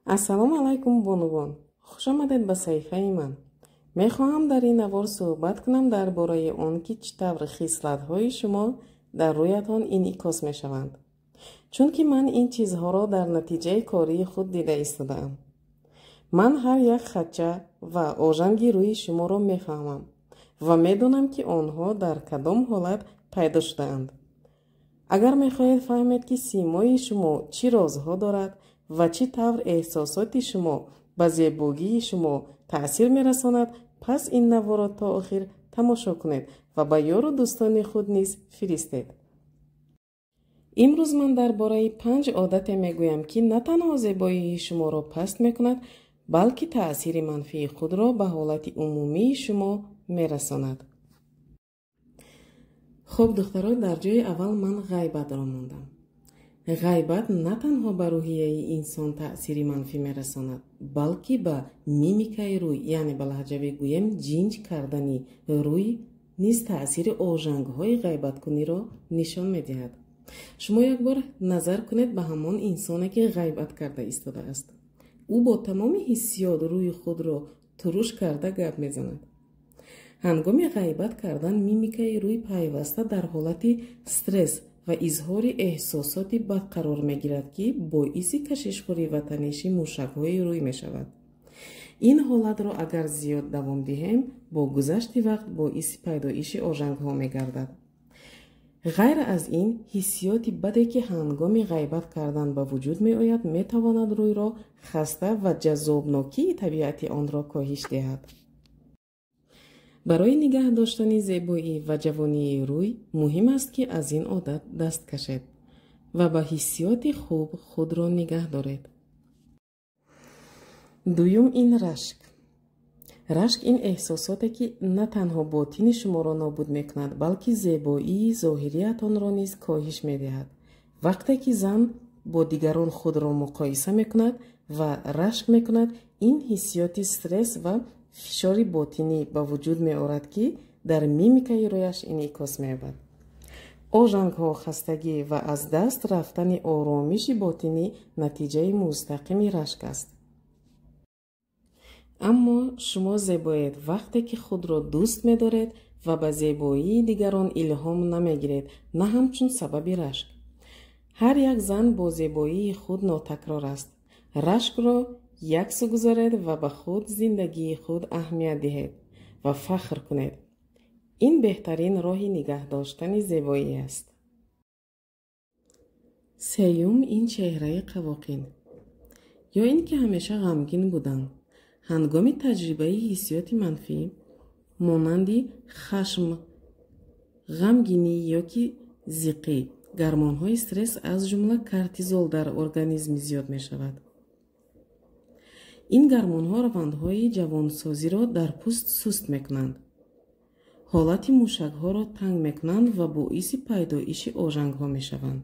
Ассалому алайкум, бонувон! Хушомадед ба саҳифаи ман. Мехоҳам дар ин навор суҳбат кунам дар бораи он, ки чӣ тавр хислатҳои шумо дар рӯятон инъикос мешаванд. Чунки ман ин чизҳоро дар натиҷаи кории худ дида истодаам. Ман ҳар як хатча ва ожанги рӯи шуморо мефаҳмам ва медонам, ки онҳо дар кадом ҳолат пайдо шудаанд. Агар мехоҳед фаҳмед, ки симои шумо чӣ розҳо дорад ва чӣ тавр эҳсосоти шумо ба зебогии шумо таъсир мерасонад, пас ин наворро то охир тамошо кунед ва ба ёру дӯстони худ низ фиристед. Имрӯз ман дар бораи панҷ одате мегӯям, ки на танҳо зебоии шуморо паст мекунад, балки таъсири манфии худро ба ҳолати умумии шумо мерасонад. Хуб, духтаро, дар ҷои аввал ман ғайбатро мондам. Ғайбат на танҳо ба рӯҳияи инсон таъсири манфӣ мерасонад, балки ба мимикаи рӯй, яъне ба лаҳҷавӣ гӯем, ҷинҷ кардани рӯй низ таъсири ожангҳои ғайбаткуниро нишон медиҳад. Шумо як бор назар кунед ба ҳамон инсоне, ки ғайбат карда истодааст. Ӯ бо тамоми ҳиссиёт рӯи худро туруш карда гап мезанад. Ҳангоми ғайбат кардан мимикаи рӯй пайваста дар ҳолати стресс ва изҳори эҳсосоти бад қарор мегирад, ки боиси кашишхӯрӣ ва таниши мушакҳои рӯй мешавад. Ин ҳолатро агар зиёд давом диҳем, бо гузашти вақт боиси пайдоиши ожангҳо мегардад. Ғайр аз ин, ҳиссиёти баде, ки ҳангоми ғайбат кардан ба вуҷуд меояд, метавонад рӯйро хаста ва ҷаззобнокии табиати онро коҳиш диҳад. Барои нигаҳ доштани зебоӣ ва ҷавонии рӯй муҳим аст, ки аз ин одат даст кашед ва ба ҳиссиёти хуб худро нигаҳ доред. Дуюм ин рашк. Рашк ин эҳсосоте, ки на танҳо ботини шуморо нобуд мекунад, балки зебоии зоҳириятонро низ коҳиш медиҳад. Вақте ки зан бо дигарон худро муқоиса мекунад ва рашк мекунад, ин ҳиссиёти стресс ва фишори ботинӣ ба вуҷуд меорад, ки дар мимикаи рӯяш инъикос меёбад. Ожангҳо, хастагӣ ва аз даст рафтани оромиши ботинӣ натиҷаи мустақими рашк аст. Аммо шумо зебоед, вақте ки худро дӯст медоред ва ба зебоии дигарон илҳом намегиред, на ҳамчун сабаби рашк. Ҳар як зан бо зебоии худ нотакрор аст. Рашкро як су гузоред ва ба худ зиндагии худ аҳамият диҳед ва фахр кунед. Ин беҳтарин роҳи нигаҳ доштани зебоӣ аст. Сеюм ин чеҳраи қавоқин ё ин ки ҳамеша ғамгин будан. Ҳангоми таҷрибаи ҳиссиёти манфӣ, монанди хашм, ғамгинӣ ё ки зиқӣ, гармонҳои стресс, аз ҷумла кортизол, дар организм зиёд мешавад. Ин гармонҳо равандҳои ҷавонсозиро дар пӯст суст мекунанд, ҳолати мушакҳоро танг мекунанд ва боиси пайдоиши ожангҳо мешаванд.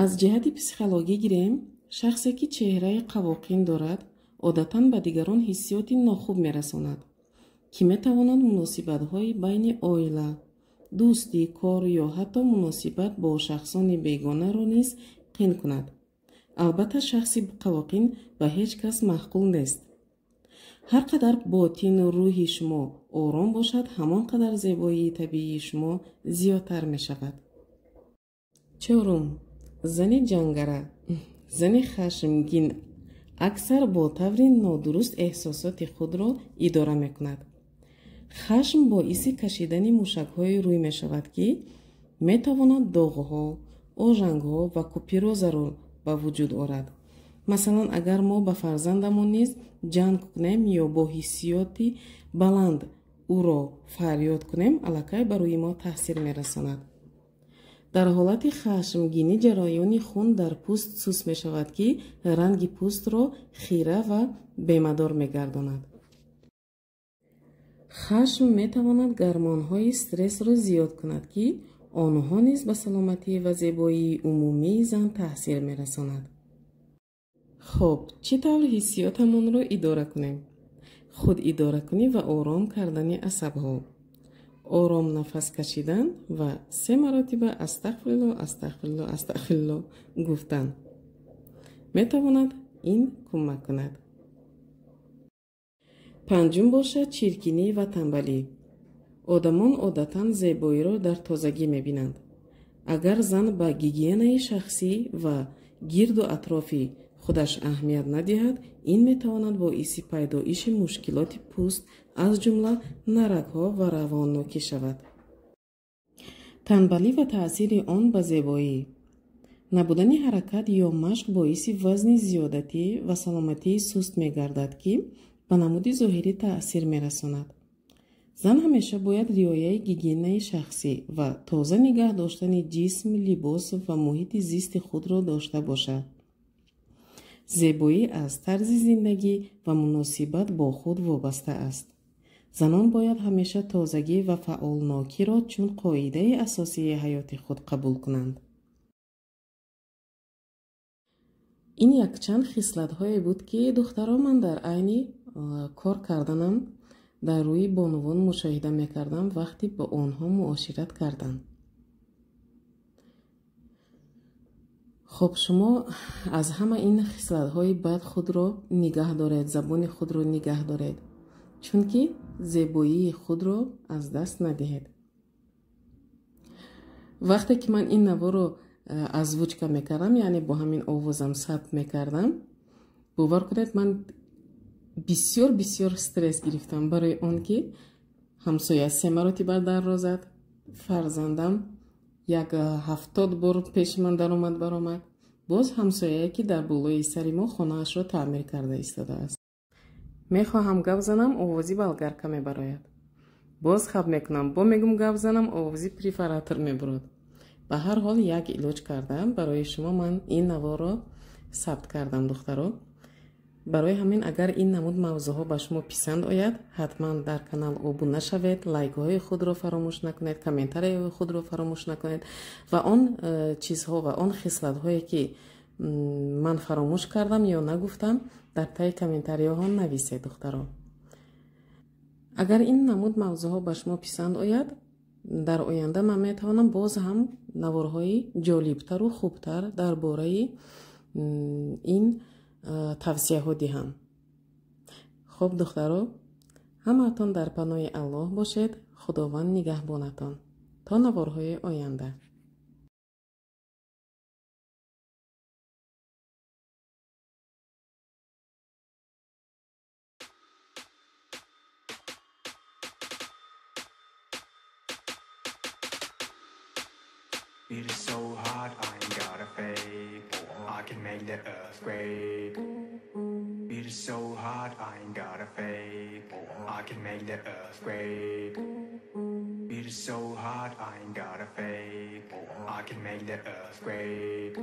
Аз ҷиҳати психологӣ гирем, шахсе, ки чеҳраи қавоқин дорад, одатан ба дигарон ҳиссиёти нохуб мерасонад, ки метавонад муносибатҳои байни оила, дӯстӣ, кор ё ҳатто муносибат бо шахсони бегонаро низ қин кунад. Албатта, шахси қавоқин ба ҳеҷ кас маъқул нест. Ҳар қадар ботину рӯҳи шумо ором бошад, ҳамон қадар зебоии табиии шумо зиёдтар мешавад. Чорум, зани ҷангара. Зани хашмгин аксар бо таври нодуруст эҳсосоти худро идора мекунад. Хашм боиси кашидани мушакҳои рӯй мешавад, ки метавонад доғҳо, ожангҳо ва купирозаро ба вуҷуд орад. Масалан, агар мо ба фарзандамон низ ҷанг кунем ё бо ҳиссиёти баланд ӯро фарёд кунем, аллакай ба рӯи мо таъсир мерасонад. Дар ҳолати хашмгинӣ ҷараёни хун дар пӯст суст мешавад, ки ранги пӯстро хира ва бемадор мегардонад. Хашм метавонад гармонҳои стрессро зиёд кунад, ки онҳо низ ба саломатӣ ва зебоии умумии зан таъсир мерасонад. Хуб, чӣ тавр ҳиссиётамонро идора кунем? Худидоракунӣ ва ором кардани асабҳо, ором нафас кашидан ва се маротиба астағфирулло, астағфирулло, астағфирулло гуфтан. Метавонад ин кӯмак кунад. Панҷум бошад чиркинӣ ва танбалӣ. Одамон одатан зебоиро дар тозагӣ мебинанд. Агар зан ба гигиенаи шахсӣ ва гирду атрофи худаш аҳамият надиҳад, ин метавонад боиси пайдоиши мушкилоти пӯст, аз ҷумла нарагҳо ва равоннокӣ шавад. Танбалӣ ва таъсири он ба зебоӣ. Набудани ҳаракат ё машқ боиси вазни зиёдатӣ ва саломатии суст мегардад, ки ба намуди зоҳирӣ таъсир мерасонад. Зан ҳамеша бояд риояи гигиенаи шахсӣ ва тоза нигаҳ доштани ҷисм, либос ва муҳити зисти худро дошта бошад. Зебоӣ аз тарзи зиндагӣ ва муносибат бо худ вобаста аст. Занон бояд ҳамеша тозагӣ ва фаъолнокиро чун қоидаи асосии ҳаёти худ қабул кунанд. Ин якчанд хислатҳое буд, ки духтаро ман дар айни кор карданам дар рӯи бонувон мушоҳида мекардам вақте бо онҳо муошират кардам. Хоб, шумо аз ҳама ин хислатҳои бад худро нигаҳ доред, забони худро нигаҳ доред, чунки зебоии худро аз даст надиҳед. Вақте ки ман ин наворо озвучка мекардам, яъне бо ҳамин овозам сабт мекардам, бовар кунед, ман бисёр бисёр стресс гирифтам барои он ки ҳамсоя се маротиба дарро зад, фарзандам як 70 бор пеши ман даромад баромад, боз ҳамсояе ки дар болои сари мо хонаашро таъмир карда истодааст. Мехоҳам гап занам, овози болгарка мебарояд. Боз хаб мекунам, бо мегум гап занам, овози префаратор мебурад. Ба ҳар ҳол як илоҷ кардам, барои шумо ман ин наворро сабт кардам, духтаро. Барои ҳамин агар ин намуд мавзӯъҳо ба шумо писанд ояд, ҳатман дар канал обуна шавед, лайкҳои худро фаромӯш накунед, комментарияҳои худро фаромӯш накунед ва он чизҳо ва он хислатҳое ки ман фаромӯш кардам ё нагуфтам, дар таи комментарияҳо нависед, духтаро. Агар ин намуд мавзӯъҳо ба шумо писанд ояд, дар оянда ман метавонам боз ҳам наворҳои ҷолибтару хубтар дар бораи ин тавсияҳо диҳам. Хоб, духтаро, ҳамаатон дар паноҳи Аллоҳ бошед, Худованд нигаҳбонатон. То наворҳои оянда. It is so hot, I ain't gotta fake. I can make the earthquake. It is so hot, I ain't gotta fake. I can make the earthquake. It is so hot, I ain't gotta fake. I can make the earthquake.